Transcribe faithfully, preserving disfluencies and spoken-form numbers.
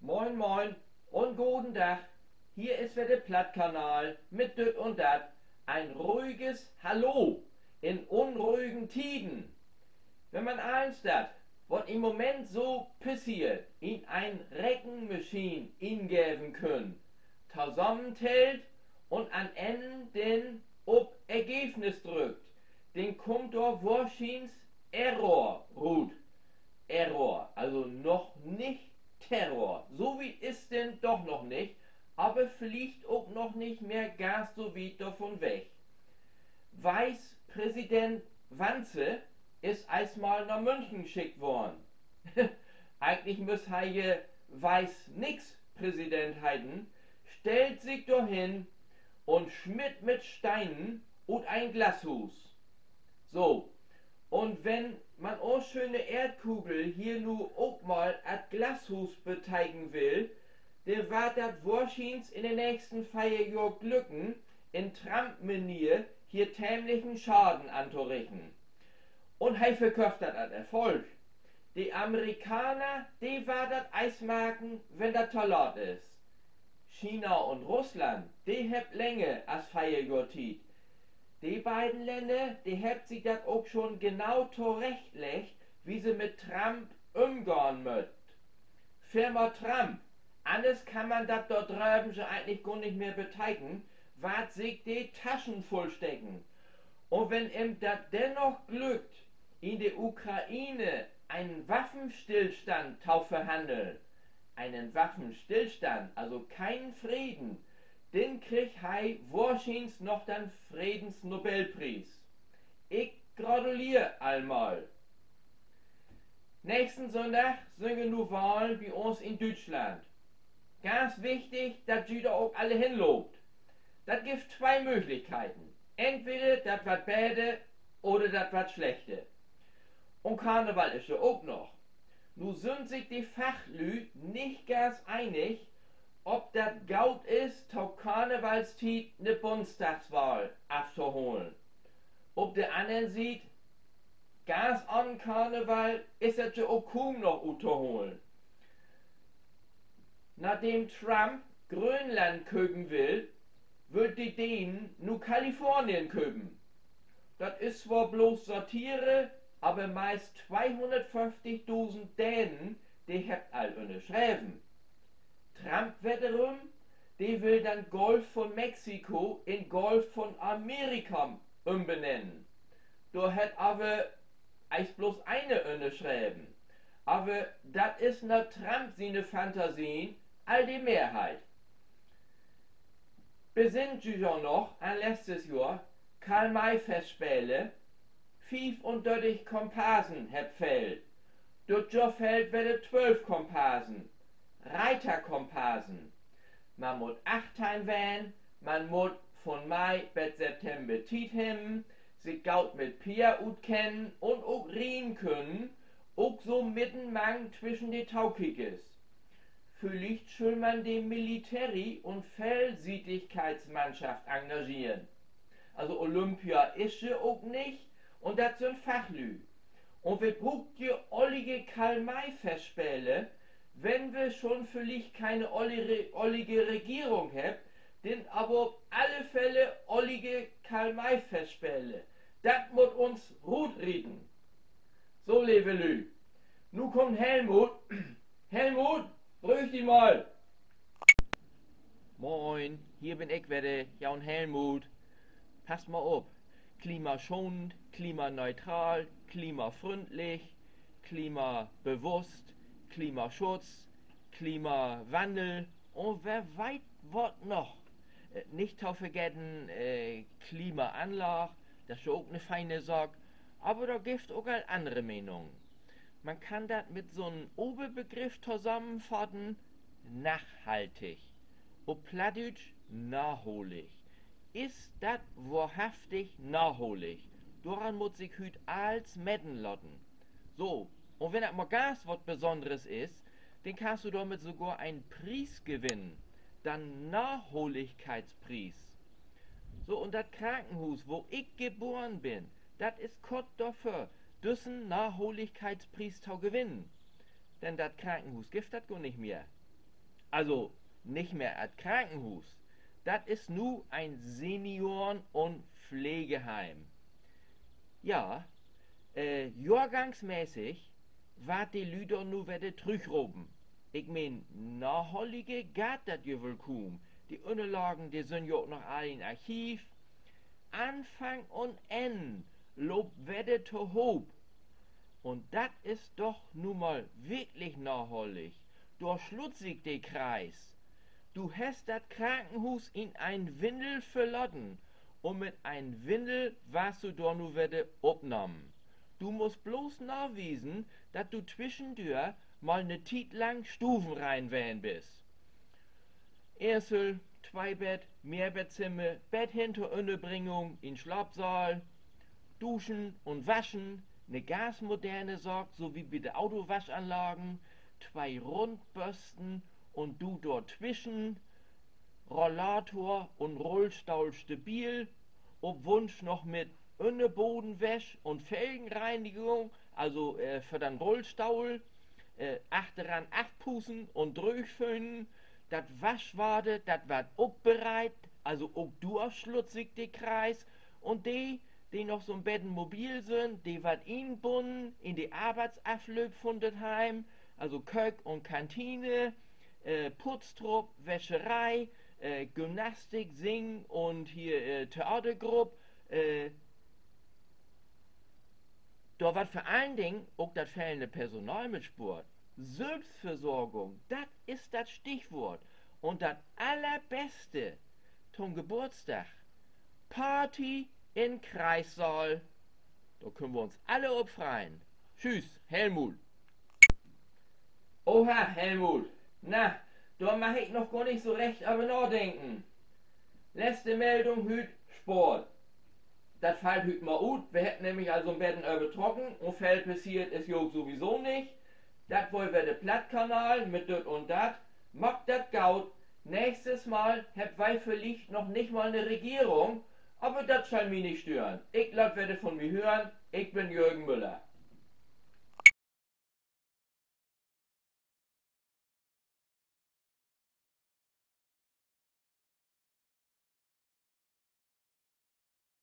Moin, moin un goden Dag. Hier is wedder de Plattkanal mit Düt un Dat. Een ruhiges Hallo in unruhigen Tieden. Wenn man allens dat, wat in'n Moment so passeert, in een Reckenmaschien ingeven künn, tosamentellt un an't Enn denn op Ergeevnis drückt, denn kummt dor wohrschiens Error rut. Error, also noch nich Terror. So wiet is denn doch noch nich, aver villicht ok noch nich mehr ganz so wiet dorvun weg. Vice-Präsident Wanze is eerstmal na München schickt worrn. Egentlich müss he je Weiß-Nix-Präsident heten, stellt sik dor hen un smitt mit Stenen ut en Glashuus. So, un wenn man us schöne Eerdkugel hier nu ok mal as Glashuus beteken will, denn warrt dat wohrschiens in de nächsten veer Johr glücken, in Trump-Manier hier temlichen Schaden antorichten. Un he verköfft dat as Erfolg. De Amerikaner, de warrt dat eerst marken, wenn dat to laat is. China un Russland, de hebbt länger as veer Johr Tiet. De beiden Länner, de hebbt sik dat ok schon genau torechtleggt, wo se mit Trump ümgahn mööt. Firma Trump, anners kann man dat dor dröven jo egentlich gor nich mehr beteken, warrt sik de Taschen vullsteken. Un wenn em dat dennoch glückt, in de Ukraine enen Waffenstillstand to verhanneln, enen Waffenstillstand, also keen Freden, denn kriggt he wohrschiens noch den Fredensnobelpries. Ik gratuleer al mal. Nächsten Sünndag sünd nu Wahlen bi uns in Düütschland. Ganz wichtig, dat ji dor ok alle henloopt. Dat gifft twee Mööglichkeiten. Entweder dat warrt beter oder dat warrt slechter. Un Karneval is jo ok noch. Nu sünd sik de Fachlüüd nich ganz enig, of dat goot is, to Karnevalstiet 'ne Bunnsdagswahl aftoholen. Op de anner Siet, ganz ahn Karneval is dat jo ok kuum noch uttoholen. Nadem Trump Gröönland köpen will, wüllt de Dänen nu Kalifornien köpen. Dat is twoor bloots Satire, aver meist tweehunnertföfftigdusend Dänen, de hebbt al ünnerschreven. Trump wedderüm, de will den Golf von Mexiko in Golf von Amerika ümbenennen. Dor hett aver eerst bloots een ünnerschreven. Aver dat is na Trump siene Fantasien al de Mehrheit. Besinnt ji jo noch an letztes Johr? Karl-May-Festspele, fiefundörtig Komparsen hebbt fehlt. Düt Johr fehlt wedder twölf Komparsen. Reiterkomparsen. Man mutt achtteihn ween, man mutt von Mai bet September Tiet hebben, sik goot mit Peer utkennen un ok rieden könen, ok so midden mang twischen de Tokiekers. Villicht schull man de Military- un Veelsietigkeitsmannschaft engageren. Also Olympia is se ok nich, un dat sünd Fachlüüd. Un wi bruukt je ollige Karl-May-Festspele, wenn wi schon villicht kene olli-, ollige Regierung hebbt, denn aver op alle Fälle ollige Karl-May-Festspele. Dat mutt uns rutrieten. So, leve Lüüd, nu kummt Helmut. Helmut, röög di mal. Moin, hier bün ik wedder, jo'n Helmut. Passt mal op. Klimaschonend, klimaneutral, klimafründlich, klimabewusst, Klimaschutz, Klimawandel un wer weet wat noch. Äh, nich to vergeten, äh, Klimaanlaag, dat is jo ok 'ne feine Saak, aver dor gifft ok al annere Menungen. Man kann dat mit so'n Oberbegriff tosamenfaten: nachhaltig. Op Plattdüütsch: naholig. Is dat wohrhaftig naholig? Doran mutt sik hüüt allens meten laten. So, un wenn dat mal ganz wat Besonneres is, denn kannst du dormit sogor en Pries gewinnen, den Naholigkeitspries. So, un dat Krankenhuus, wo ik geboren bün, dat is kort dorvör, düssen Naholigkeitspries to gewinnen. Denn dat Krankenhuus gifft dat gor nich mehr. Also, nich mehr dat Krankenhuus. Dat is nu en Senioren- un Pleegheim. Ja, äh, johrgangsmäßig warrt de Lüüd dor nu wedder trüchropen. Ik meen, naholliger geiht dat ja woll kuum. De Ünnerlagen, de sünd ja ok noch all in Archiv. Anfang un Enn loopt wedder tohoop. Un dat is doch nu mal wirklich nahollig. Dor slutt sik de Kreis. Du hest dat Krankenhuus in en Windel verlaten un mit en Windel warrst du dor nu wedder opnahmen. Du musst blots nawiesen, dat du twischendör mal 'ne Tiet lang stuvenrein ween büst. Eenzel-, Tweebett-, Mehrbettzimmer bet hen to Ünnerbringung in Slaapsaal, Duschen un Waschen, 'ne ganz moderne Saak, so wie bi de Autowaschanlagen, twee Rundbösten un du dortwischen, Rollator un Rullstohl stabil, op Wunsch noch mit Ünnerbodenwäsch un Felgenreinigung, also, äh, för den Rullstohl, äh, achteran afpusen un dröögföhnen. Dat Waschwater, dat warrt opbereit, also ok dor slutt sik de Kreis. Un de, de noch so'n beten mobil sünd, de warrt inbunnen in de Arbeitsaflööp vun dat Heim, also Köök un Kantine, äh, Putztrupp, Wäscheree, äh, Gymnastik, Singen un hier, äh, Theatergrupp, äh, dor warrt vör allen Dingen ok dat fehlende Personal mit spoort. Sülvstversorgung, dat is dat Stichwoort. Un dat Allerbeste to'n Geburtsdag: Party in Kreissaal. Dor köönt wi uns alle op freien. Tschüss, Helmut. Oha, Helmut. Na, dor mag ik noch gor nich so recht över nadenken. Letzte Meldung hüüt: Sport. Dat fallt hüüt mal ut. Wi hebbt nämlich al so'n beten övertrocken un veel passeert is ja ok sowieso nich. Dat weer wedder de Plattkanal mit Düt un Dat. Maakt dat goot. Nächstes Mal hebbt wi villicht noch nich mal 'ne Regierung, aver dat schall mi nich stören. Ik laat wedder vun mi hören. Ik bün Jürgen Müller.